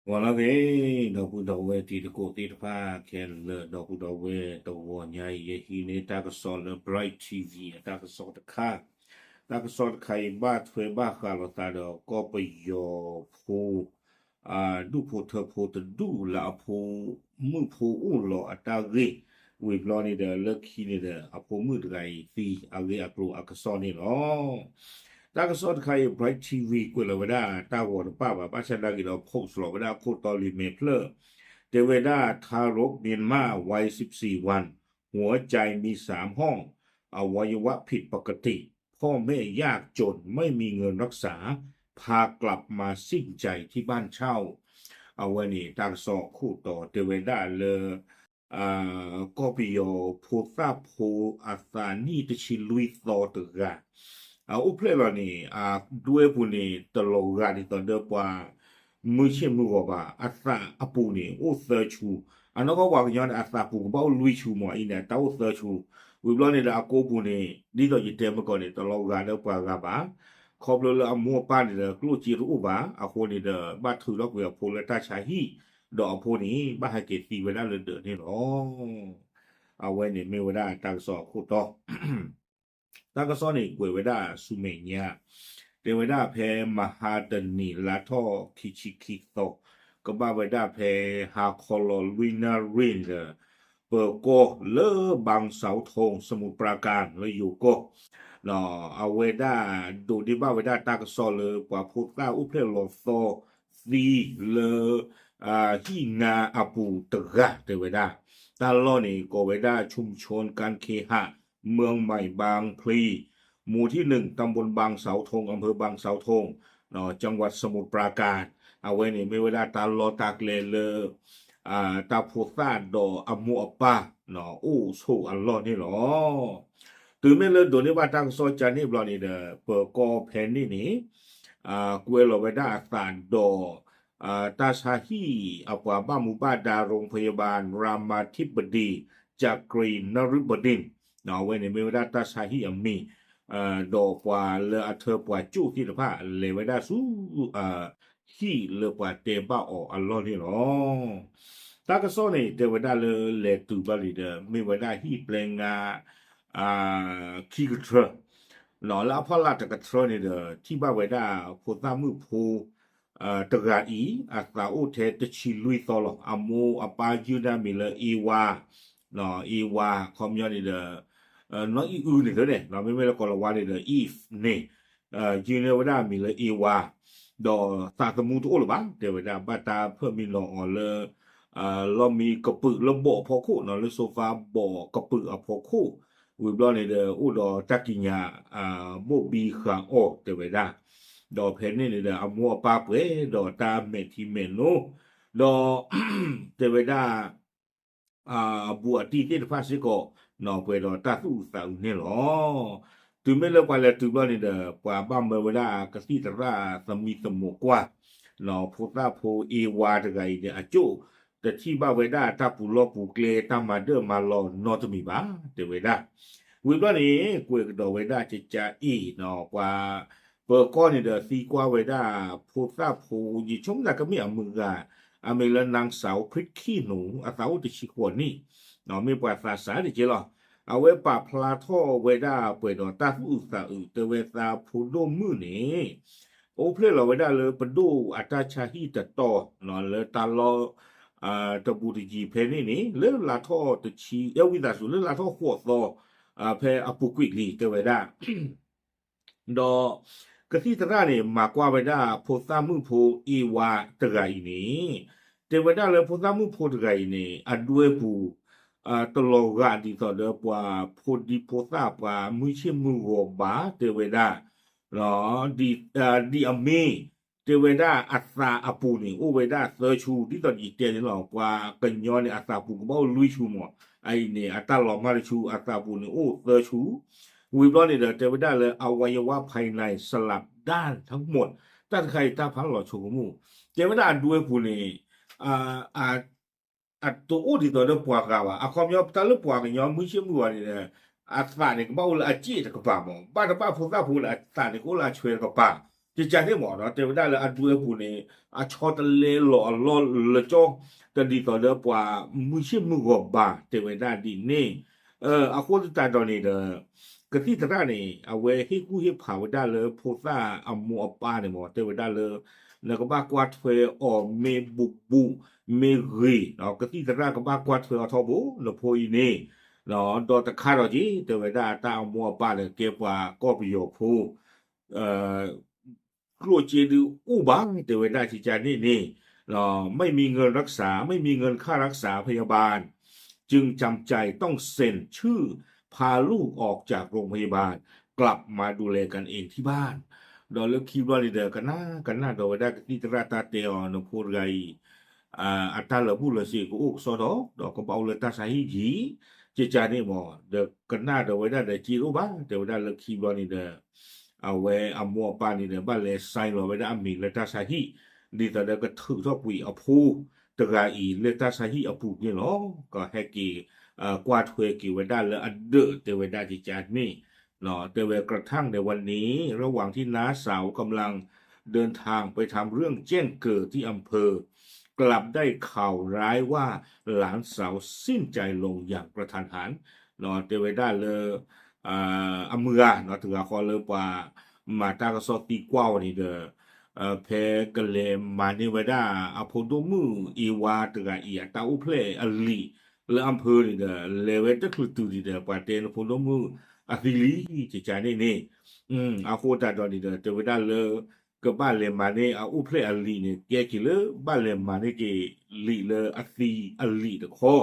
ဂီၤလၢအဂ့ၤ, ဒီပုၢ်ဒီဝဲၢ်တံၤသကိးသ့ၣ်တဖၣ်ခဲလၢာ်, ဒီပုၢ်ဒီဝဲၢ်တဂီၤညါအံၤ ယဟံးန့ၢ်တၢ်ကစီၣ်လၢ Bright T V အတၢ်ကစီၣ်တခါ, တၢ်ကစီၣ်တခါအံၤဘၣ်ထွဲဘၣ်ဃးလိာ်သးဒီးကီၢ်ပယီၤဖိ ဒူၣ်ဖိထၢဖိတဒူၣ်လၢအဖိမုၣ်ဖိအိၣ်လီၤအတၢ်ဂ့ၢ်, ဝံၤဘျီန့ၣ်ဒီး လၢခံန့ၣ်ဒီး အဖိမုၣ်တဂၤအံၤသံအဂ့ၢ်အကျိၤအကစီၣ်န့ၣ်လီၤ. တၢ်ကစီၣ်တခါအံၤ Bright T V ကွဲးလီၤဝဲဒၣ်တၢ်ဂီၤတဘၣ်ဘၣ်, ဘၣ်ဆၣ်သနာ်က့ဒီး post လီၤဝဲဒၣ်အခိၣ်တီလံာ်မဲာ်ဖျၢၣ်, တဲဝဲဒၣ် ทารกเมียนมาวัยสิบสี่วัน หัวใจมีสามห้อง อวัยวะผิดปกติ พ่อแม่ยากจนไม่มีเงินรักษา พากลับมาสิ้นใจที่บ้านเช่า အဝဲန့ၣ် တၢ်ကစီၣ်အခိၣ်တီတဲဝဲဒၣ်လၢ ကီၢ်ပယီၤဖိသၣ်ဖိအသးနံၣ်တဆံလွံၢ်သီတဂၤ အအိၣ်ဖျဲၣ်လီၤန့ၣ် အဒွဲပူၤန့ၣ် တလီၤဂာ်ဒ်သိးဒီးပှၤ မုၢ်ဆ့ၣ်မုၢ်ဂီၤဘၣ်, အသးအပူၤန့ၣ် အိၣ်သၢဆူ, အနီၢ်ကီၢ်ပှၤကညီန့ၣ် အသးပူၤကဘၣ်အိၣ်လွံၢ်ဆူမး, အံၤန့ၣ် အတၢ်အိၣ်သၢဆူ, ဝံၤဘျီန့ၣ်ဒီးအကိပူၤန့ၣ် ဒ်သိးယတဲမ့ၢ်ကီးန့ၣ် တလီၤဂာ်လၢပှၤဂၤဘၣ်, ခီဖျိလၢအမိၢ်အပၢ်န့ၣ်ဒီး ကျိၣ်စ့တအိၣ်ဘၣ်, အဃိန့ၣ်ဒီး ဘၣ်ထုးထီၣ်ကွံာ်အဖိလၢတၢ်ဆါဟံၣ်, ဒီးအဖိန့ၣ် ဘၣ်ဟဲက့ၤသံဝဲဒၣ်လၢဒၢးန့ၣ်လီၤ. အဝဲန့ၣ်မ့ၢ်ဝဲဒၣ်တၢ်ကစီၣ်အခိၣ်တီ တၢ်ကစီၣ်န့ၣ်ကွဲးဝဲဒၣ်ဆူမဲာ်ညါ, တဲဝဲဒၣ်ဖဲမဟါတနံၤ လါထီၣ်ခံဆံခံသီ, ကဘၣ်ဝဲဒၣ်ဖဲဟါခီလီၤလွံၢ်နၣ်ရံၣ်န့ၣ်ဒီး ပၢၤကီၢ်လၢ บางเสาธง สมุทรปราการ လၢယိၤကီၢ်, အဝဲဒၣ်ဒိးန့ၢ်ဘၣ်ဝဲဒၣ်တၢ်ကစီၣ်လၢပှၤဖိသၣ်အိၣ်ဖျဲၣ်လီၤသီသံလၢ ဟံၣ်နါအပူၤတဂၤတဲဝဲဒၣ်, တၢ်လီၢ်န့ၣ်ကိးဝဲဒၣ် ชุมชนการเคหะ เมืองใหม่บางพลี หมู่ที่หนึ่ง ตำบลบางเสาธง อำเภอบางเสาธง จังหวัดสมุทรปราการ အဝဲန့ၣ်မ့ၢ်ဝဲဒၣ်တၢ်လီၢ်တၢ်ကျဲလၢ တၢ်ဖိသၣ်ဒီးအမိၢ်အပၢ် အိၣ်ဆိးအလီၢ်န့ၣ်လီၤ. တုၤမ့ၢ်လၢဒိးန့ၢ်ဘၣ်တၢ်ကစီၣ်ကန့ၣ်ဘျီန့ၣ်ဒီး ပၢၤကီၢ်ဖဲန့ၣ်န့ၣ် ကွဲလီၤဝဲဒၣ်အသးဒီး တၢ်ဆါဟံၣ်အပှၤဘၣ်မူဘၣ်ဒါ โรงพยาบาลรามาธิบดี จักรีนฤบดิน အဝဲန့ၣ်မ့ၢ်ဝဲဒၣ်တၢ်ဆါဟံၣ်အမံၤ, ဒီးပှၤလၢအထၢပှၤကၠိၣ်သ့ၣ်တဖၣ် လဲၤဝဲဒၣ်ဆူ ဟံၣ်လၢပှၤတဲဘၣ်အီၤအလီၢ်န့ၣ်လီၤ. တၢ်ကစီၣ်န့ၣ် တဲဝဲဒၣ်လၢလဲၤတုၤဘၣ်လံဒီး မ့ၢ်ဝဲဒၣ်ဟံၣ်ပျဲငါ ခံကထြၢ လၢအဖီလာ်တကထြၢန့ၣ်ဒီး ထံၣ်ဘၣ်ဝဲဒၣ်ဖိသၣ်မုၣ်ဖိ တဂၤအံၤ အသးအိၣ်ထဲတဆံလွံၢ်သီလီၤ. အမိၢ်အပၢ်ယုၢ်ဒၣ်မံၤလၢ Eva, Eva ခီပညီန့ၣ်ဒီး နီၢ်အံၣ်အုန့ၣ်သ့န့ၣ် မ့မ့ၢ်လၢကိၤလၤဝါန့ၣ်ဒီး Eve န့ၣ် ယုၢ်န့ၢ်ဝဲဒၣ်မံၤလၢ Eva, ဒီးသးသမူတအိၣ်လၢၤဘၣ် တဲဝဲဒၣ် ဘၣ်တၢ်ဖၢၣ်မံလီၤအီၤလၢ လီၢ်မံကပုာ်လၢဘီၣ်အဖီခိၣ်နီၤ လၢ sofa ဘီၣ်ကပုာ်အဖီခိၣ်, ဝံၤဘျီန့ၣ်ဒီး အိၣ်ဒီးတၢ်ကံးညာ် ဘိၣ်ဘံဃာ်အီၣ်တဲဝဲဒၣ်, ဒီးဖဲန့ၣ်န့ၣ်ဒီး အမိၢ်အပၢ်ပှဲၤဒီးတၢ်မဲာ်ထံမဲာ်နိ, ဒီး တဲဝဲဒၣ် အဘူးအတံၢ်သ့ၣ်တဖၣ်စ့ၢ်ကီး ပှဲၤဒီးတၢ်သူၣ်အုးသးအုးန့ၣ်လီၤ. တုၤမ့ၢ်လၢပှၤလဲၤတုၤဘျီန့ၣ်ဒီး ပှၤဘၣ်မၢဝဲဒၣ်ကသံၣ်သရၣ်သမံသမိးကွၢ် ဖိသၣ်ဖိ Eva တဂၤအံၤန့ၣ် အကၠိၣ်တထံၣ်ဘၣ်ဝဲဒၣ်တၢ်ပူၤလီၢ်ပူၤကျဲ တၢ်မၤဒၢၣ်မၤလီၤနီတမံၤဘၣ် တဲဝဲဒၣ်. ဝံၤဘျီန့ၣ် ကွဲးကဒီးဝဲဒၣ်ကကါအ့ၣ်နီၤ ပှၤ ပၢၤကီၢ်န့ၣ်ဒီးသံကွၢ်ဝဲဒၣ် ဖိသၣ်ဖိ ယဆိကမိၣ်သးကမ့ၢ်အမုၢ်ဂၤ အမံၤလၢ นางสาว พริกขี้หนู အသးအိၣ်တဆံဃိးနံၣ် မ့ၢ်ပှၤသးစၢ်တက့ၢ်လီၤ. အဝဲပာ်ဖျါထီၣ်ဝဲဒၣ်ပှဲၤဒီးတၢ်သူၣ်အုးသးအုး တဲဝဲသးဖိဒိၣ်မုၣ်န့ၣ် အိၣ်ဖျဲၣ်လီၤဝဲဒၣ်လၢပဒိၣ်အတၢ်ဆါဟံၣ်တတီၤ လၢတၢ်လီၢ် တဘူးတယံၤဖဲန့ၣ်န့ၣ် လၢလါထီၣ်တဆံ အဲဝံသးစူၤ လၢလါထီၣ်ဃိးသီ ဖဲအပူၤကွံာ်လံ တဲဝဲဒၣ် ဒီးကသံၣ်သရၣ်န့ၣ် မၤကွၢ်ဝဲဒၣ်ဖိသၣ်မုၣ်ဖိ Eva တဂၤအံၤန့ၣ် တဲဝဲဒၣ်လၢဖိသၣ်မုၣ်ဖိတဂၤအံၤန့ၣ် အဒွဲပူၤ တလီၤဂာ်ဒ်သိးဒီးပှၤဖိဒံဖိသၣ်ပှၤမုၢ်ဆ့ၣ်မုၢ်ဂီၤဘၣ် တဲဝဲဒၣ် ဒ်အမ့ၢ် တဲဝဲဒၣ်အသးအပူၤန့ၣ် အိၣ်ဝဲဒၣ်သၢဆူ ဒ်သိးယတဲန့ၣ်လီၤ. ပှၤကညီန့ၣ် အသးပူၤကဘၣ်အိၣ်လွံၢ်ဆူမး, အအံၤန့ၣ် အတၢ်လီၤမၢ်တဆူ အသးပူၤန့ၣ်အိၣ်သၢဆူ, ဝံၤဘျီန့ၣ်ဒီး တဲဝဲဒၣ်လၢ อวัยวะภายในสลับด้านทั้งหมด တၢ်တခါအံၤတၢ်ဖးလီၤဆိကမိၣ်, တဲဝဲဒၣ်အဒွဲပူၤန့ၣ် အတအိၣ်ဒ်သိးဒီးပှၤဂၤဘၣ်. အခီပညီ တၢ်လၢပှၤကညီမုၢ်ဆ့ၣ်မုၢ်ဂီၤန့ၣ်ဒီး အသးန့ၣ် ကဘၣ်အိၣ်လၢအစ့ၣ်တကပၤမး, ဘၣ်တဘၣ်ဖိသၣ်ဖိလၢအသးန့ၣ် ကအိၣ်လၢအဆွဲတကပၤ, ကကန့ၣ်မ့ၢ်နီၤ တဲဝဲဒၣ်လၢအဒွဲပူၤန့ၣ် အဆီတလဲလီၤအလီၢ်လၢကၠီ တဒ်သိးဒီးပှၤမုၢ်ဆ့ၣ်မုၢ်ဂီၤဘၣ် တဲဝဲဒၣ်ဒ်န့ၣ် အဃိသတးဒီးန့ၣ်ဒီး ကသံၣ်သရၣ်န့ၣ် အဝဲဟ့ၣ်ကူၣ်ဟ့ၣ်ဖးဝဲဒၣ်လၢဖိသၣ်အမိၢ်အပၢ်န့ၣ်မ့ၢ် တဲဝဲဒၣ်လၢ နကဘၣ်ကွၢ်ထွဲအီၤမ့ၢ်ဘူးဘူး မ့ၢ်ဂ့ၤ ကသံၣ်သရၣ်ကဘၣ်ကွၢ်ထွဲအီၤထီဘိ နဖိအံၤန့ၣ် ဒီးတခါဒီးက့ၤ တဲဝဲဒၣ်တၢ်အမိၢ်အပၢ်ဒီးကဲပှၤကီၢ်ပယီၤဖိ ကျိၣ်စ့ဒုးအိၣ်ဘၣ် တဲဝဲဒၣ်ကကန့ၣ်န့ၣ် ไม่มีเงินรักษา ไม่มีเงินค่ารักษาพยาบาล จึงจำใจต้องเซ็นชื่อพาลูกออกจากโรงพยาบาลกลับมาดูแลกันเองที่บ้าน ဒီးလၢခံဘျီန့ၣ်ဒီး ကနၣ်ကနၣ်ဒီးဝဲဒၣ်ကသံၣ်သရၣ်တၢ်တဲအီၤ နဖိတဂၤအံၤ အတၢ်လီၤဘူၣ်လီၤစ့ကအိၣ်ကစီဒီ ဒီးကဘၣ်အိၣ်လၢတၢ်ဆါဟံၣ်ယံၤ ကကန့ၣ်မ့ၢ် ဒီးကနၣ်ဒီးဝဲဒၣ်ဒီးစ့တအိၣ်ဘၣ် တဲဝဲဒၣ်လၢခံဘျီန့ၣ်ဒီး အဝဲအမိၢ်အပၢ်န့ၣ်ဒီး ဘၣ်လဲၤ sign လီၤဝဲဒၣ်အမံၤလၢတၢ်ဆါဟံၣ် ဒ်သိးဒီးကထုးထီၣ်ကွံာ်အဖိတဂၤအံၤလၢတၢ်ဆါဟံၣ်အပူၤန့ၣ်လီၤ. ကဟဲက့ၤ ကွၢ်ထွဲက့ၤဝဲဒၣ်လၢအဒၢး တဲဝဲဒၣ်ကကန့ၣ် တဲဝဲ กระทั่งในวันนี้ ระหว่างที่น้าสาวกำลังเดินทางไปทำเรื่องแจ้งเกิดที่อำเภอ กลับได้ข่าวร้ายว่าหลานสาวสิ้นใจลงอย่างกระทันหัน တဲဝဲဒၣ်လၢ အမုၢ်ဂၤ တဂၤဃီလၢပှၤမၤတၢ်ကစီၣ်သံကွၢ်အီၤန့ၣ်ဒီး ဖဲကလဲၤမၤန့ၢ်ဝဲဒၣ်အဖိဒိၣ်မုၣ်အ့ဝါတဂၤအံၤ အတၢ်အိၣ်ဖျဲၣ်အလံာ်လၢအဖၢန့ၣ်ဒီး လဲၤဝဲတချုးတုၤဒံးဒီး ပှၤတဲနဖိဒိၣ်မုၣ်အသံလံ ကကန့ၣ်န့ၣ် အဃိသတးဒီးန့ၣ်ဒီး တဲဝဲဒၣ်လၢ ကဘၣ်လဲၤမၤန့ၢ်အအိၣ်ဖျဲၣ်အလံာ်န့ၣ် ကဲက့ၤလၢဘၣ်လဲၤမၤန့ၢ်က့ၤလံာ်လၢအသံအလံာ်တခီ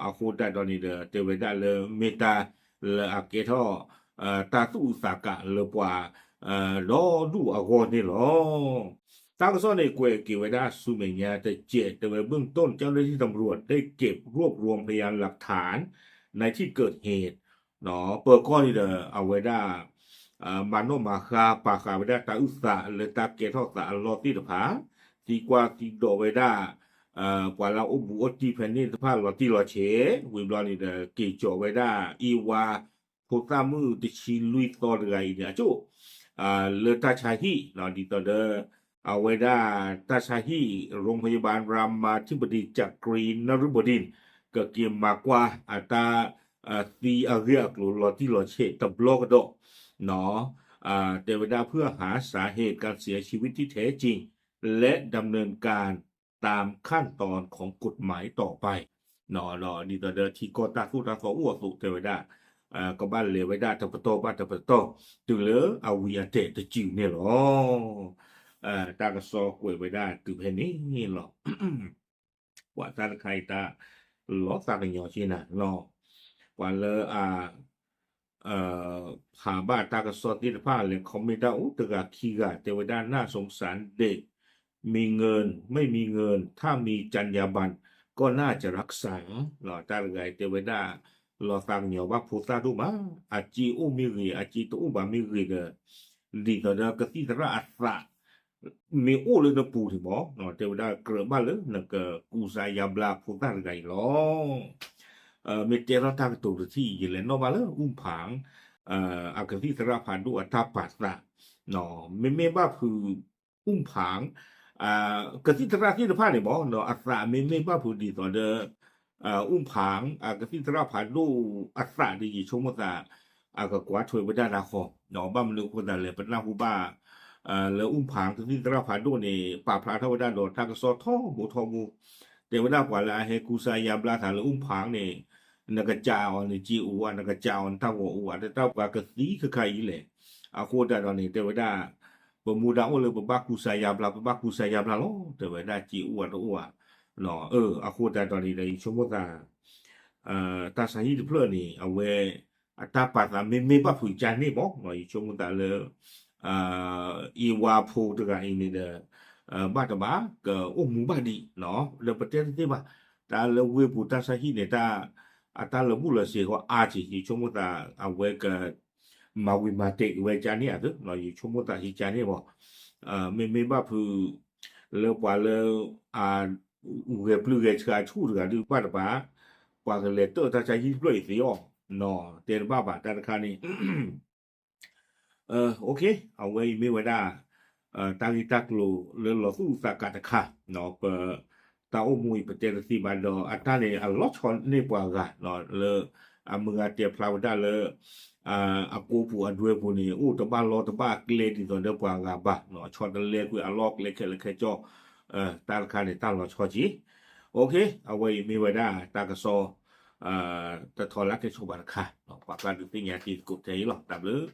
အဃိသတးဒီးန့ၣ်ဒီး တဲဝဲဒၣ်လၢမ့ၢ်တၢ်လၢအကဲထီၣ် တၢ်သူၣ်အုးသးကးလၢပှၤ ဒီဒူၣ်အဂီၢ်န့ၣ်လီၤ. တၢ်ကစီၣ်န့ၣ် ကွဲးက့ၤဝဲဒၣ်ဆူမဲာ်ညါတစဲး တဲဝဲ เบื้องต้น เจ้าหน้าที่ตำรวจได้เก็บรวบรวมพยานหลักฐาน ในที่เกิดเหตุ ပၢၤကီၢ်န့ၣ်ဒီး အဝဲဒၣ် မၤနီၣ်မၤဃါပာ်ဃာ်ဝဲဒၣ်တၢ်အုၣ်သးလၢတၢ်ကဲထီၣ်သးအလီၢ်သ့ၣ်တဖၣ် သံကွၢ်သံဒိးဝဲဒၣ် ပှၤလၢအအိၣ်ဘူးအိၣ်တံၢ်ဖဲန့ၣ်တဖၣ်လီၤတံၢ်လီၤဆဲး ဝံၤဘျီန့ၣ်ဒီး က့ၤကၠီၤဝဲဒၣ် အ့ဝါ ဖိသၣ်မုၣ်တဆံလွံၢ်သီတဂၤအံၤန့ၣ် အကၠိၣ် လၢတၢ်ဆါဟံၣ် ဒ်သိးဒီး အဝဲဒၣ်တၢ်ဆါဟံၣ် โรงพยาบาลรามาธิบดีจักรีนฤบดินทร์ ကက့ၤမၤကွၢ်အတၢ် သံအဂ့ၢ်အကျိၤလီၤတံၢ်လီၤဆဲးတဘျီကဒီး တဲဝဲဒၣ် เพื่อหาสาเหตุการเสียชีวิตที่แท้จริง และดำเนินการตามขั้นตอนของกฎหมายต่อไป ဒ်သိးဒီးထံကီၢ်တၢ်သိၣ်တၢ်သီအိၣ်အသိး တဲဝဲဒၣ် ကဘၣ်လဲၤဝဲဒၣ်တပတီၢ်ဘၣ်တပတီၢ် တုၤလၢအဝံၤအတဲာ်တစုန့ၣ်လီၤ. တၢ်ကစီၣ်ကွဲးဝဲဒၣ်တုၤဖဲန့ၣ်လီၤ. ပှၤတၢ်တခါအံၤတၢ်လီၤသးကညီၤက့ၤနၤလီၤ. ပှၤလၢအ ဖးဘၣ်တၢ်ကစီၣ်သ့ၣ်တဖၣ်လဲၤ comment တၢ်အိၣ်တဂၤခံဂၤ တဲဝဲဒၣ် น่าสงสารเด็ก มีเงิน ไม่มีเงิน ถ้ามีจรรยาบรรณ ก็น่าจะรักษา တၢ်တဂၤအံၤတဲဝဲဒၣ် လီၤသးကညီၤဘၣ်ဖိသၣ်ဒိၣ်မး အစ့အိၣ်မ့ၢ်ဂ့ၤ အစ့တအိၣ်ဘၣ်မ့ၢ်ဂ့ၤဒီး ဒ်သိးဒီးကသံၣ်သရၣ်အသး မ့ၢ်အိၣ်လၢနပူၤန့ၣ်မ့ၢ် တဲဝဲဒၣ်ကြၢးဘၣ်လၢနကကူစါယါဘျါဖိသၣ်တဂၤအံၤလီၤ. မ့ၢ်တဲထီၣ်တၢ်ကတိၤတထံၣ်အံၤ ယလဲၤနီၣ်ဘၣ်လၢအူၣ်ဖၣ် အကသံၣ်သရၣ်ဖးဒိၣ်အတၢ်ပာ်သး မ့မ့ၢ်ဘၣ်ဖုး အူၣ်ဖၣ် ကသံၣ်သရၣ်သ့ၣ်တဖၣ်န့ၣ်မ့ၢ် အသးမ့မ့ၢ်ဘၣ်ဖုးဒ်သိးဒီး အူၣ်ဖၣ် အကသံၣ်သရၣ်ဖးဒိၣ်အသးဒီး ယဆိကမိၣ်သး အကကွၢ်ထွဲဝဲဒၣ်တၢ်ဃီ ဘၣ်မနုၤအဃိသတးလဲၣ် ပနၢ်ဟူဘၣ် လၢအူၣ်ဖၣ်ကသံၣ်သရၣ်ဖးဒိၣ်န့ၣ် ပာ်ဖျါထီၣ်ဝဲဒၣ်ဒီးတၢ်ကစီၣ်ထီဘိထီဘိ တဲဝဲဒၣ်ပှၤလၢအဟဲကူစါယါဘျါသးလၢအူၣ်ဖၣ်န့ၣ် နကစးအီၤန့ၣ်စ့အိၣ်ဧါ နကစးအီၤန့ၣ်တၢ်ဂီၤအိၣ်ဧါ တၢ်ပှၤကသံခဲခါအံၤလဲၣ်. အဃိသတးဒီးန့ၣ် တဲဝဲဒၣ် ပမူဒါအိၣ်လၢပဘၣ်ကူစါယါဘျါ ပဘၣ်ကူစါယါဘျါလီၤ တဲဝဲဒၣ်စ့အိၣ်ဧါတအိၣ်ဧါ အဃိသတးဒီးန့ၣ်ဒီး ယဆိကမိၣ်သး တၢ်ဆါဟံၣ်တဖျၢၣ်န့ၣ် အဝဲ အတၢ်ပာ်သးမ့မ့ၢ်ဘၣ်ဖုးကါန့ၣ်မ့ၢ် ယဆိကမိၣ်သးလၢ အ့ဝါဖိတဂၤအံၤန့ၣ်ဒီး ဘၣ်တဘၣ် ကအိၣ်မူဘၣ်ဒံး ဒီးပတဲတသ့ဘၣ် တၢ်လၢဝ့ၢ်ပူၤတၢ်ဆါဟံၣ်န့ၣ် တၢ် အတၢ်လၢာ်ဘူၣ်လၢာ်စ့ၤဃီအါက့ၤ ယဆိကမိၣ်သး အဝဲက မၤဝံၤမၤတဲာ်က့ၤဝဲကါန့ၣ်အသိး ယဆိကမိၣ်သးဟံးကါန့ၣ်မ့ၢ် မ့မ့ၢ်ဘၣ်ဖုး လၢပှၤလၢ ဂဲၤပျုၢ်ဂဲၤဆှးဆူၣ်တဂၤဒုးဘၣ်တဘၣ် ပှၤကလဲၤတၢၣ်တၢ်ဆါဟံၣ်တဖျၢၣ်အံၤသ့အီၤ တဲတဘၣ်ဘၣ်တၢ်တခါန့ၣ် အဝဲအံၤမ့ၢ်ဝဲဒၣ် တၢ်ဂ့ၢ်တၢ်ကျိၤလၢလီၤသူၣ်အုးသးကးတခါ, ပတၢ်အိၣ်မူအံၤ ပတဲတသ့ဘၣ်ဒီး အတၢ်န့ၣ်အလီၤဆီန့ၢ်ပှၤဂၤလၢ အမုၢ်ဂၤတဲဖျါဝဲဒၣ်လၢ အကိးပူၤအဒွဲပူၤန့ၣ် အိၣ်တဘၣ်လီတဘၣ်ကျဲဒ်သိးဒီးပှၤဂၤဘၣ်, ဆီတလဲကွံာ်အလီၢ်ကျဲခဲလၢာ်ခဲဆ့, တၢ်တခါန့ၣ် တၢ်လီၤဆီက့ၤ. အဝဲအံၤမ့ၢ်ဝဲဒၣ်တၢ်ကစီၣ် တထီလၢကဲဆိးဘၣ်တခါ, ပှၤကျါဒုးသ့ၣ်ညါတံၤသကိးထဲအံၤလီၤ. တၢ်ဘျုး